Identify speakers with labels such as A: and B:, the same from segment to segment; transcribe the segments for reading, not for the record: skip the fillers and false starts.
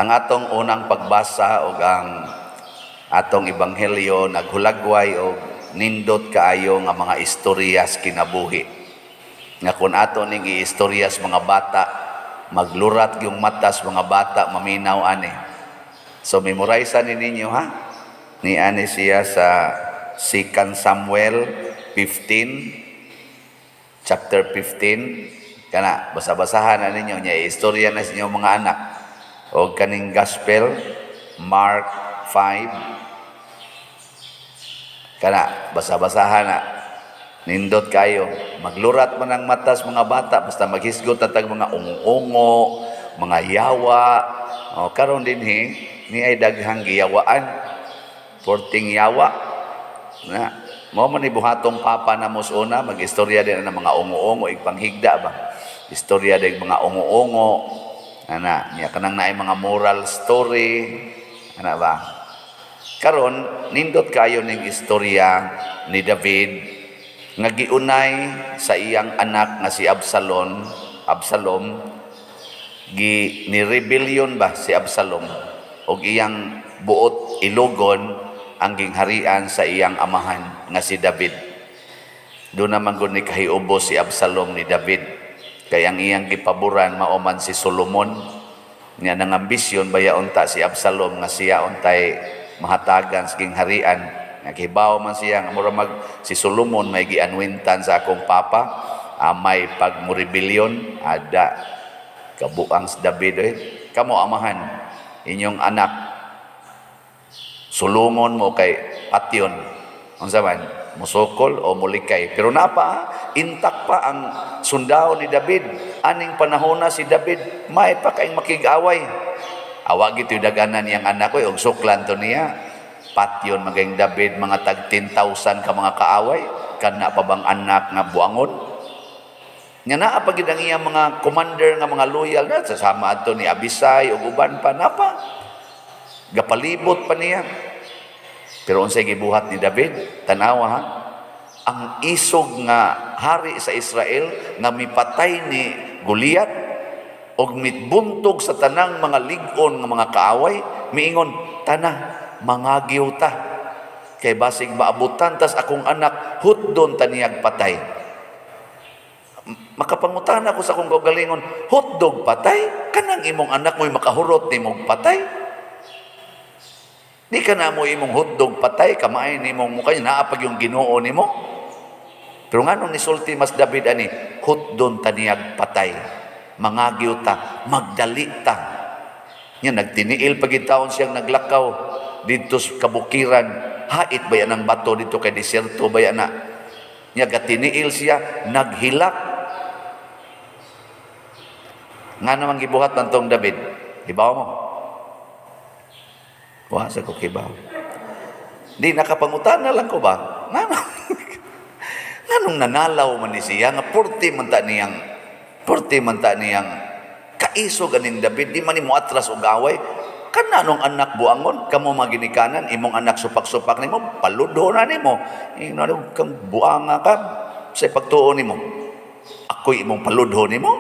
A: Ang atong unang pagbasa og ang atong ebanghelyo naghulagway og nindot kaayo nga mga istorya sa kinabuhi. Nga kung ato ning iistorya sa mga bata, maglurat yung matas mga bata maminaw ani. So memorize ni ninyo, ha. Ni ani siya sa 2 Samuel 15, chapter 15. Kana basa-basahan na ninyo niya, istorya na sa inyong mga anak. O kaning gospel, Mark 5. Kana basa-basahan na. Nindot kayo. Maglurat man ang matas mga bata basta maghisgot na tag mga ungo-ungo, mga yawa. O karon dinhi ni ay daghang giyawaan. Porting yawa. Na, mo man ni buhatong papa na mos una, mag-istorya din ng mga ungo-ungo, igpanghigda ba. Istorya din mga ungo-ungo. Ana, niya kanang naay mga moral story. Ana ba? Karon nindot kayo ning istorya ni David nga giunay sa iyang anak nga si Absalom. Absalom gi ni rebellion ba si Absalom og iyang buot ilugon ang gingharian sa iyang amahan nga si David. Doon naman gud ni kahiubo si Absalom ni David. Kay ang iyang gipaboran mao man si Solomon. Nga nangambisyon baya unta si Absalom nga siya untay mahatagan sa gingharian. Nga kibaw man siya nga mura mag si Solomon may gianwintan sa akong papa, amay pag mo-rebellion ada kabuang si David eh. Kamo amahan, inyong anak sulungon mo kay patyon. Unsa man? Musukol o mulikay. Pero napa, intak pa ang sundao ni David. Aning panahon na si David, may pa kayong makig-away. Awa gito daganan niyang anak ko, og suklan to niya. Patyon maging David, mga tag 10,000 ka mga kaaway. Kana pa bang anak nga buangon? Nga naa pa gid ang iyang mga commander nga mga loyal na sasama adto ni Abisay ug uban pa napa. Gapalibot pa niya. Pero unsay gibuhat ni David? Tanawa ha. Ang isog nga hari sa Israel nga mipatay ni Goliat og mitbuntog sa tanang mga lig-on nga mga kaaway, miingon, "Tana, mangagyo ta. Kay basig maabutan tas akong anak, hutdon ta niyag patay." Makapangutana ko sa akong kaugalingon, hotdog patay? Kanang imong anak mo'y makahurot nimong patay? Di ka na mo imong hotdog patay, kamaay nimong mukha, naa pag yung Ginoo nimo. Pero nganong nisulti mas David ani, "Hutdon ta niyag patay. Mangagyo ta, magdali ta." Nya nagtiniil pag taon siyang naglakaw didto sa kabukiran. Hait ba yan ang bato dito kay disyerto ba yan na? Nya gatiniil siya, naghilak. Nga naman gibuhat man tong David? Hibaw mo? Wa sa ko kibaw. Di nakapangutana lang ko ba? Ngano? Nganong nanalaw man ni siya nga purti man ta niyang kaisog aning David, di man ni mo atras og away? Kana nung anak buangon, kamo mga ginikanan, imong anak supak-supak nimo, paludho na nimo. Ingnon kang buanga ka sa pagtuo nimo. Ako'y imong paludho nimo.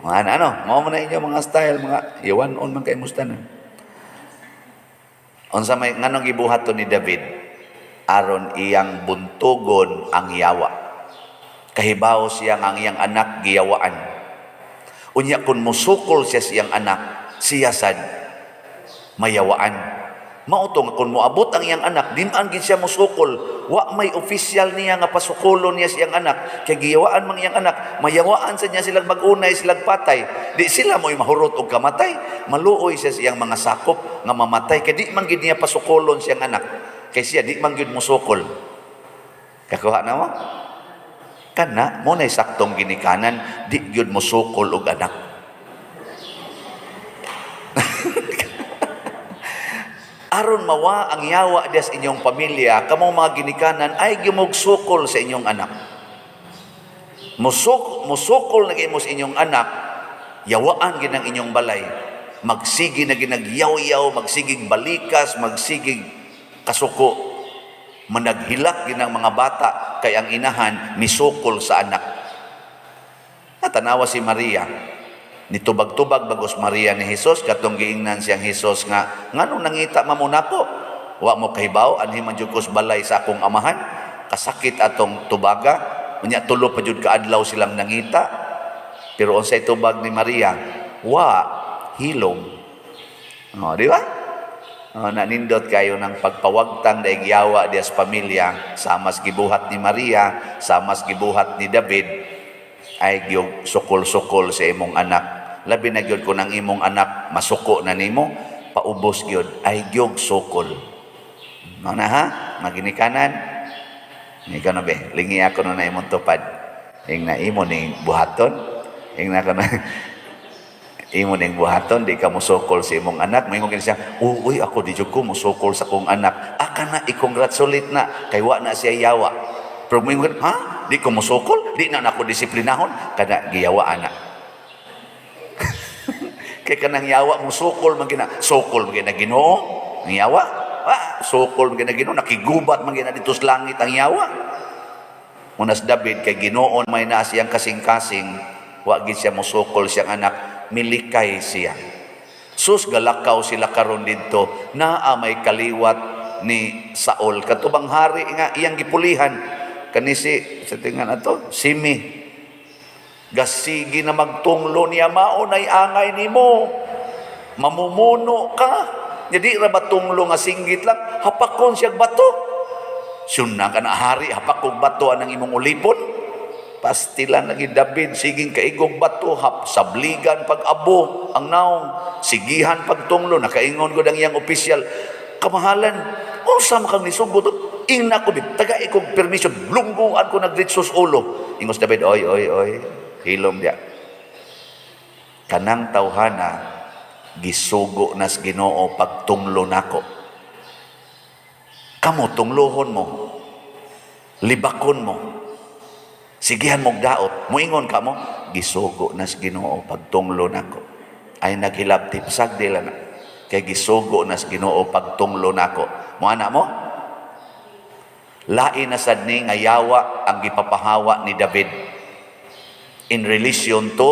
A: Mga ano, ano, mao man na inyo mga style, mga iwan on man kay musta na. Unsa may nganong gibuhat to ni David? Aron iyang buntugon ang yawa. Kahibaw siya nga ang iyang anak giyawaan. Unya kung musukol siya siyang anak, siya sad mayawaan. Mao to nga kung moabot ang iyang anak, di man gid siya musukol. Wa may official niya nga pasukolon niya siyang anak. Kay giyawaan mang iyang anak, mayawaan sa niya silang mag-unay, silang patay. Di sila mo'y mahurot og kamatay. Maluoy siya siyang mga sakop nga mamatay. Kay di man gid niya pasukolon siyang anak. Kay siya di man gid musukol. Kakuha na mo? Kana, mo na'y saktong ginikanan, di gyud musukol og anak. Aron mawa ang yawa diya sa inyong pamilya, kamo mga ginikanan ay gimugsukol sa inyong anak. Musukol na mo sa inyong anak, yawaan ginang inyong balay. Magsige na ginagyaw-yaw, magsigig balikas, magsigig kasuko. Managhilak ginang mga bata kay ang inahan misukol sa anak. Natanawa si Maria. Nitubag-tubag bagos Maria ni Jesus katong giingnan siyang Jesus nga, "Nganong nangita man mo nako? Wa mo kahibaw anhi man jud ko's balay sa akong amahan?" Kasakit atong tubaga. Unya 3 pa jud ka adlaw silang nangita. Pero unsay tubag ni Maria? Wa, hilom. Oh, di ba? Oh, nanindot kayo ng pagpawagtang daig yawa diya sa pamilya, samas gibuhat ni Maria, samas gibuhat ni David, ay gyud sukol-sukol sa imong anak. Labi na gyud kung ang imong anak masuko na nimo, paubos gyud, ay gyud sukol. Mao na ha, maginikanan. Ikaw na be, lingi ako na imong tupad. Ing na imo ning buhaton. Ing na ko na imo ning buhaton, di ka musukol sa imong anak. Moingon kini siya, "Uy, ako di jud ko musukol sa akong anak." Aka na i-congratulate na kay wa na siya yawa. Pero moingon, "Ha, di ko musukol, di na nako disiplinahon," kada giyawa ana. Kay kanang yawa musukol man gina, sukol man gina Ginoo, ang yawa. Ah, sukol man gina Ginoo, nakigubat man gina dito sa langit ang yawa. Munas David kay Ginoo may naa siyang kasing-kasing, wa gid siya musukol siyang anak, milikay siya. Sus, galakaw sila karon didto, naa may kaliwat ni Saul katubang hari nga iyang gipulihan kani si sa tingan ato Simi. Gasigi na magtunglo niya, "Mao nay angay nimo, mamumuno ka." Jadi ra ba tunglo nga singgit lang, hapakon siya bato. Suna ka na hari, hapak kog bato anang imong ulipon. Pastilan lagi David, siging kaigog bato, hap sabligan pag-abo ang naong, sigihan pagtunglo, nakaingon ko ang iyang opisyal, "Kamahalan, unsa man kang nisugot? Ingna ko, taga ikog permission, lungguan ko nagritsos ulo." Ingos David, "Oy, oy, oy, hilom dia. Kanang tawhana, gisugo nas Ginoo pagtunglo nako. Kamo tunglohon mo, libakon mo, sigihan mong daot, muingon ka mo, gisugo nas Ginoo pagtunglo nako." Ay naghilab tipsag dila na. Kay gisugo nas Ginoo pagtunglo nako. Mo ana mo? Lain na sad ni nga yawa ang gipapahawa ni David in relation to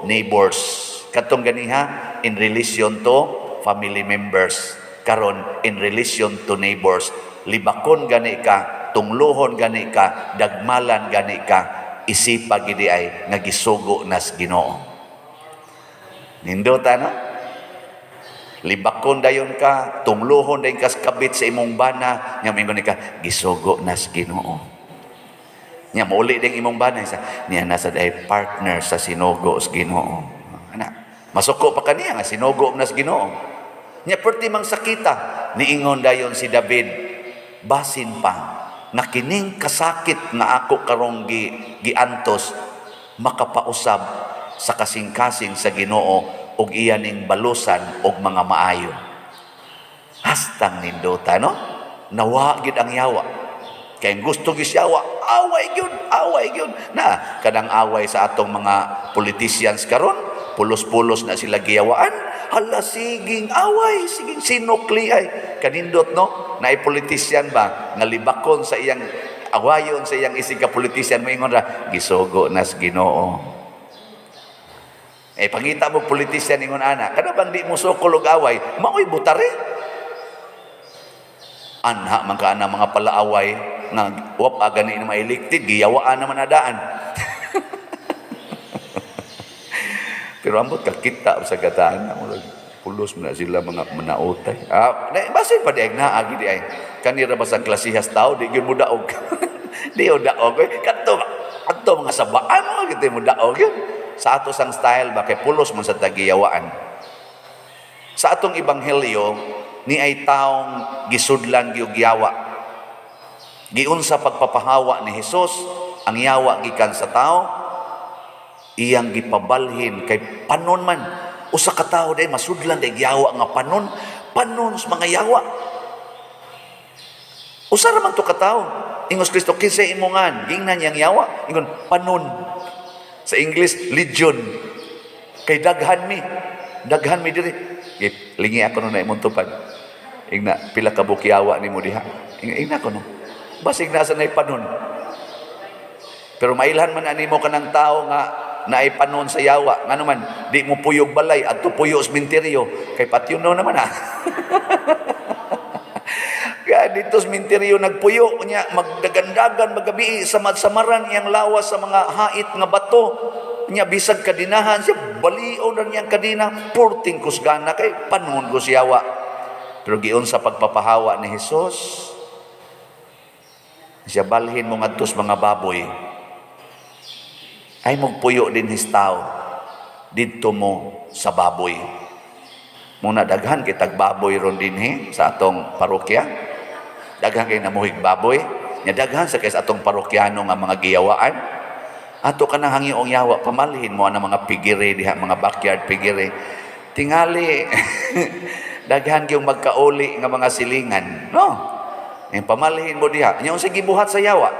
A: neighbors. Katong ganiha, in relation to family members. Karon, in relation to neighbors. Libakon gani ka, tungluhon gani ka, dagmalan gani ka, isipa gidi ay nga gisugo nas Ginoo. Nindota no? Libakon dayon ka, tungluhon dayon ka kabit sa imong bana, nya moingon ka, "Gisugo nas Ginoo." Nya mauli ding imong bana sa niya nasa day partner sa sinugo sa Ginoo. Ana, masuko pa kaniya nga sinugo nas Ginoo. Nya perti mang sakita, niingon dayon si David, basin pa nga kining kasakit nga ako karong giantos makapausab sa kasing-kasing sa Ginoo ug iya ning balusan og mga maayo. Hastang nindota no? Nawa gid ang yawa. Kay gusto gyud yawa, away gyud, away gyud. Na kanang away sa atong mga politicians karon, pulos-pulos na sila giyawaan. Hala, siging away, siging sinukli ay. Kanindot no? Naay politician ba nga libakon sa iyang awayon sa iyang isig ka politician, moingon ra, "Gisugo nas Ginoo." Eh pangita mo politician ingon ana, kada bang di mo sukol og away, maoy butare. Anha man ka ana mga palaaway nga wap gani na ma-elected, giyawaan naman adaan. Pero ambot ka kita sa gataan, murag pulos man na sila mga manautay. Ah, na, basin pa di ay naa gid ay. Kanira ba sa klasihas tao di gyud mo daog. Di o daog. Eh, kadto kadto mga sabaan mo gid mo daog yun. Sa ato sang style ba kay pulos man sa tagiyawaan. Sa atong ebanghelyo ni ay taong gisudlan gyud yawa. Giunsa pagpapahawa ni Hesus ang yawa gikan sa tao, iyang gipabalhin kay panon man. Usa ka tawo day masudlan day yawa nga panon, panon sa mga yawa. Usa ra man to ka tawo. Ingos Kristo, "Kinsay imongan?" Gingnan niyang yawa, ingon, "Panon." Sa English, legion. Kay daghan mi. Daghan mi diri. Lingi ako no na imong tupad. Ingna, pila ka bukyawa nimo diha. Ingna ko no. Basig nasa nay panon. Pero mailhan man animo kanang tao nga Naay panon sa yawa. Ngano man di mo puyog balay, adto puyo sa sementeryo, kay patyon naman ah. Kaya dito sa sementeryo nagpuyo niya, magdagandagan magabi, samad-samaran iyang lawas sa mga hait nga bato niya, bisag kadinahan siya, balion na niyang kadina, purting kusgana kay panon ko siyawa. Pero giun sa pagpapahawa ni Jesus siya, "Balhin mo ngadto sa mga baboy, ay magpuyo din his tao didto mo sa baboy." Muna daghan kitag baboy ron dinhi sa atong parokya. Daghan kay namuhig baboy nya, daghan sa kay sa atong parokyano nga mga giyawaan. Ato ka nang hangyoong yawa, pamalhin mo ang mga piggery diha, mga backyard piggery. Tingali daghan gyud magkauli nga mga silingan, no? Yung pamalhin mo diha nya, unsa gibuhat sa yawa?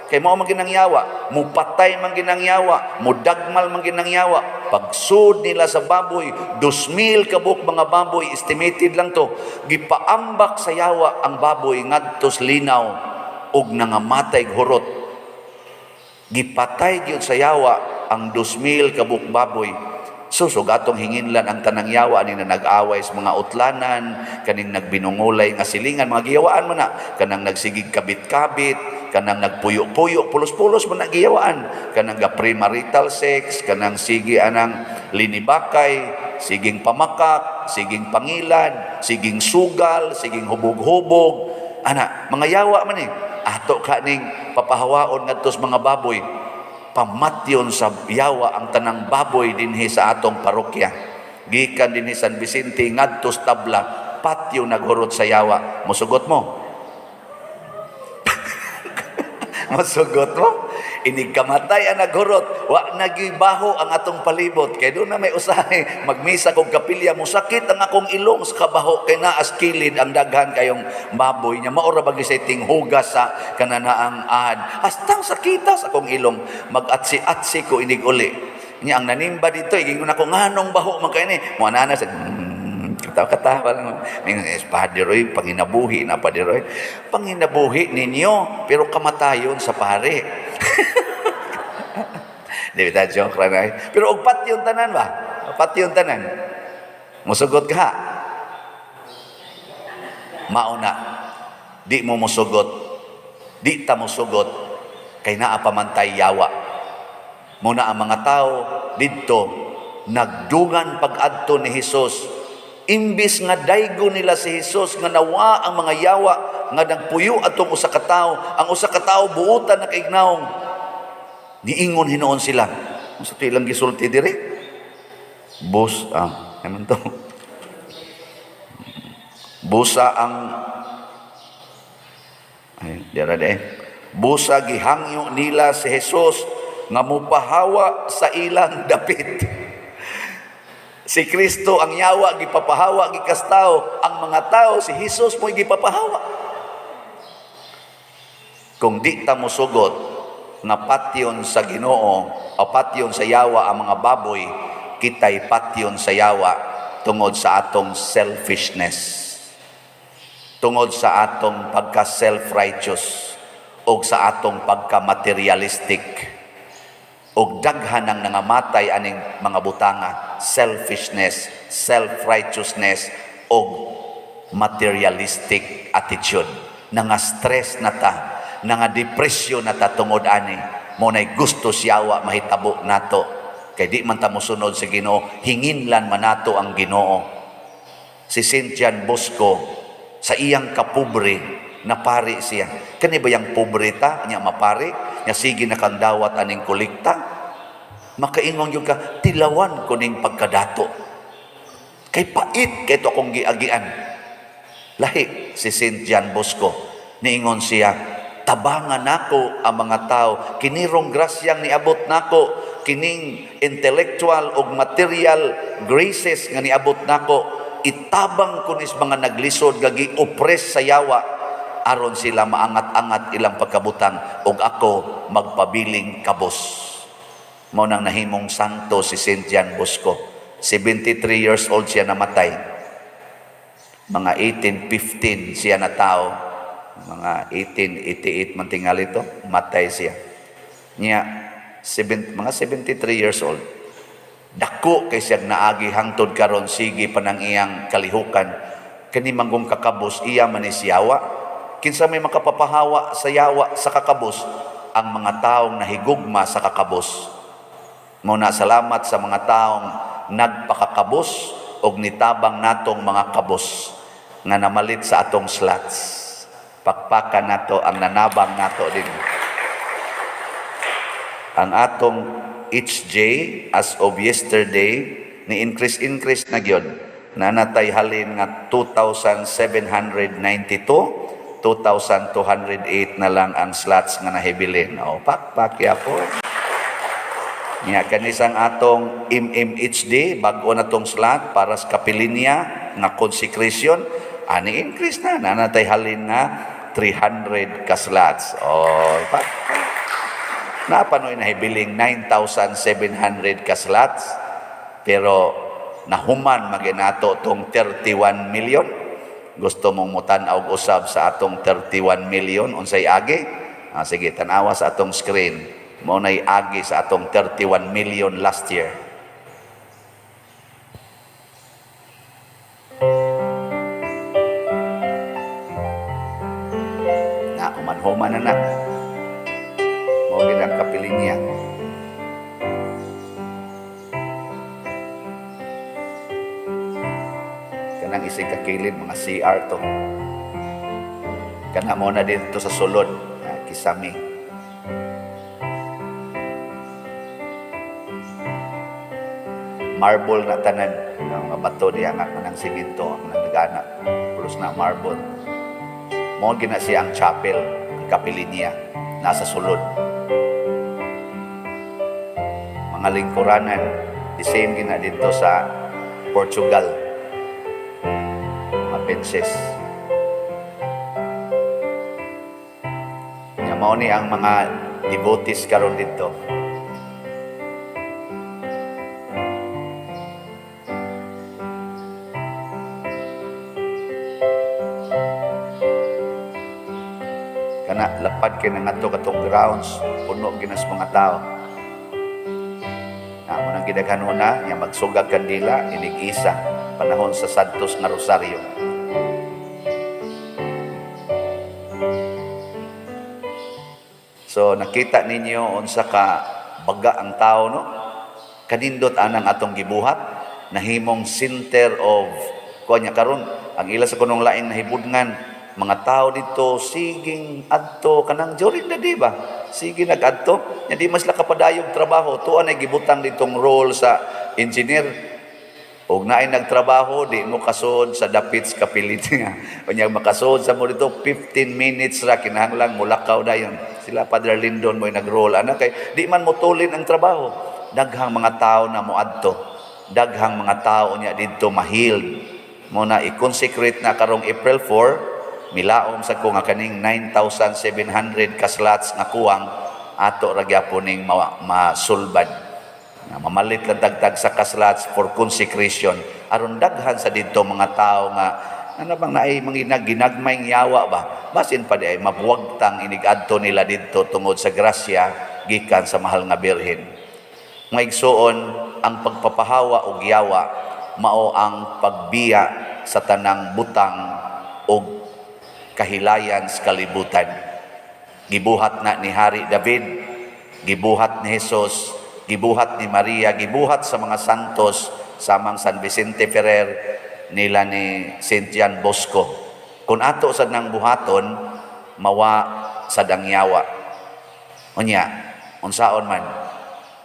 A: Kay mao man ginang yawa, mupatay man ginang yawa, mudagmal man ginang yawa. Pagsud nila sa baboy, 2,000 kabuk mga baboy, estimated lang to, gipaambak sa yawa ang baboy ngadto sa linaw ug nangamatay hurot. Gipatay gyud sa yawa ang 2,000 kabuk baboy. So, atong hinginlan ang tanang yawa ani na nag-away sa mga utlanan, kaning nagbinungulay nga silingan, mga giyawaan man na, kanang nagsigig kabit-kabit, kanang nagpuyo-puyo, pulos-pulos man na giyawaan, kanang ga premarital sex, kanang sige anang linibakay, siging pamakak, siging pangilad, siging sugal, siging hubog-hubog, ana, mga yawa man eh. Ato ka ning papahawaon ngadto sa mga baboy, pamatyon sa yawa ang tanang baboy dinhi sa atong parokya. Gikan dinhi San Vicente ngadto sa Tabla, patyo naghurot sa yawa. Musugot mo? Masugot mo? Inig kamatay ang naghurot, wa nagibaho ang atong palibot. Kay doon na may usahay, magmisa kog kapilya, musakit ang akong ilong sa kabaho kay naas kilid ang daghan kayong baboy niya. Maura bagi sa tinghugas sa kananaang ad. Hastang sakita sa akong ilong, mag-atsi-atsi ko inig uli. Niya ang nanimba dito, igingon ako, "Nganong baho man kay ni?" Mo ana sa katawa-katawa lang. May Padre Roy, panginabuhi na Padre Roy. Panginabuhi ninyo, pero kamatayon sa pare. Di ba, joke ra na. Pero og patyon tanan ba? Patyon tanan. Musugot ka? Mauna. Di mo musugot. Di ta musugot kay naa pa man tay yawa. Muna ang mga tao didto nagdungan pag-adto ni Hesus. Imbis nga daygo nila si Hesus nga nawa ang mga yawa nga nagpuyo atong usa ka tawo, ang usa ka tawo buutan na kaignaong. Niingon hinuon sila. Unsa to ilang gisulti diri? Bus ah, ano to? Busa ang ay, dira de. Busa gihangyo nila si Jesus nga mupahawa sa ilang dapit. Si Kristo ang yawa gipapahawa gikas tao, ang mga tao si Jesus mo'y gipapahawa. Kung di ta mosugot nga patyon sa Ginoo o patyon sa yawa ang mga baboy, kita'y patyon sa yawa tungod sa atong selfishness, tungod sa atong pagka self-righteous o sa atong pagka-materialistic. Og daghan ang nangamatay aning mga butanga, selfishness, self-righteousness og materialistic attitude. Nga stress na ta, nga depresyon na ta tungod ani. Mo nay gusto siyawa mahitabo nato. Kay di man ta mosunod sa Ginoo, hinginlan man nato ang Ginoo. Si Saint John Bosco, sa iyang kapobre, napari siya. Kani ba yang pobre ta, nya mapari, nya sige na kang dawat aning kolekta? Makaingon gyud ka, "Tilawan ko ning pagkadato. Kay pait kay to akong giagian." Lahi si Saint John Bosco. Niingon siya, "Tabangan nako ang mga tao, kinirong grasyang niabot nako, kining intellectual ug material graces nga niabot nako, itabang ko nis mga naglisod nga gi-oppress sa yawa aron sila maangat-angat ilang pagkabutang ug ako magpabiling kabos." Mao nang nahimong santo si Saint John Bosco. 73 years old siya namatay. Mga 1815 siya natao. Mga 1888 man tingali to, matay siya. Niya, Mga 73 years old. Dako kay siyang naagi hangtod karon, sige pa nang iyang kalihukan. Kani manggong kakabos, iya man ni siyawa. Kinsa may makapapahawa sa yawa sa kakabos? Ang mga taong nahigugma sa kakabos. Muna salamat sa mga taong nagpakakabos og nitabang natong mga kabos nga namalit sa atong slots. Pakpakan nato ang nanabang nato din. Ang atong HJ as of yesterday ni increase na gyud. Nanatay halin nga 2,792, 2,208 na lang ang slots nga nahibilin. O, pakpak yapon. Nya kanisang atong MMHD, bag-o na tong slot para sa kapilinya nga consecration, ani increase na, nanatay halin nga 300 ka slots. O, pakpak. Napanoy nahibiling 9,700 ka slots, pero nahuman maginato tong 31 million. Gusto mong mutan-aw usab sa atong 31 million unsay agi? Sige, tan-awa sa atong screen. Mao nay agi sa atong 31 million last year. Na human-human na na. Mao gid ang kapilinya. Kanang isig kakilid mga CR to. Kana mo na dito sa sulod, kisami. Marble na tanan, mga bato diya nga kanang simento ang nagana, pulos na marble. Mao gina siya ang chapel, ang kapilinya nasa sulod. Mga lingkuranan, the same gina dito sa Portugal. Mga benches. Nga mao ni ang mga devotees karon dito. Kana lapad kay na ngadto katong grounds, puno ginas mga tao. Na mo nang gidaghanona nya magsugag kandila inig isa panahon sa Santos nga Rosario. So nakita ninyo unsa ka baga ang tao, no? Kanindot anang atong gibuhat, nahimong center of kuan niya karon ang ila sa kunong laing nahibudngan mga tao dito siging adto kanang during the day ba? Sige nagadto, nya di mas lakapadayog trabaho, tuan ay gibutang ditong role sa engineer. Og naay nagtrabaho, di mo kasod sa dapit sa kapilit niya. Unya makasod sa mo dito 15 minutes ra kinahanglan mulakaw dayon. Sila Father Lindon mo'y nag-roll ana kay di man motulin ang trabaho. Daghang mga tao na moadto. Daghang mga tao niya didto ma-healed. Mo na i-consecrate na karong April 4, milaom sa ko nga kaning 9,700 ka slots nga kuwang ato ra gyapon ning masulbad. Nga mamalit lang tagtag sa ka slots for consecration aron daghan sa didto mga tao nga ano bang naay mga ginagmayng yawa ba, basin pa di ay mabuwagtang inigadto nila didto tungod sa grasya gikan sa mahal nga Birhen. Mga igsoon, ang pagpapahawa og yawa mao ang pagbiya sa tanang butang og kahilayan sa kalibutan. Gibuhat na ni Hari David, gibuhat ni Jesus, gibuhat ni Maria, gibuhat sa mga santos samang San Vicente Ferrer nila ni Saint John Bosco. Kung ato sad nang buhaton, mawa sad ang yawa. Unya, unsaon man,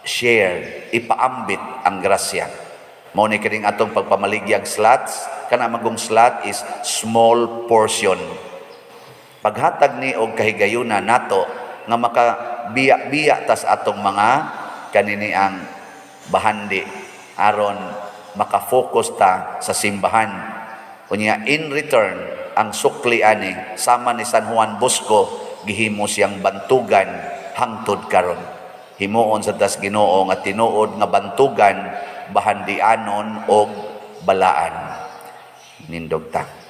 A: share, ipaambit ang grasya. Mao ni kining atong pagpamaligyag slots, kana magong slot is small portion. Paghatag ni og kahigayuna nato nga makabiya-biya tas atong mga kaniniang bahandi aron makafocus ta sa simbahan. Unya in return ang sukli ani sama ni San Juan Bosco gihimo siyang bantugan hangtod karon. Himuon sa tas Ginoo nga tinuod nga bantugan bahandianon og balaan. Nindog ta.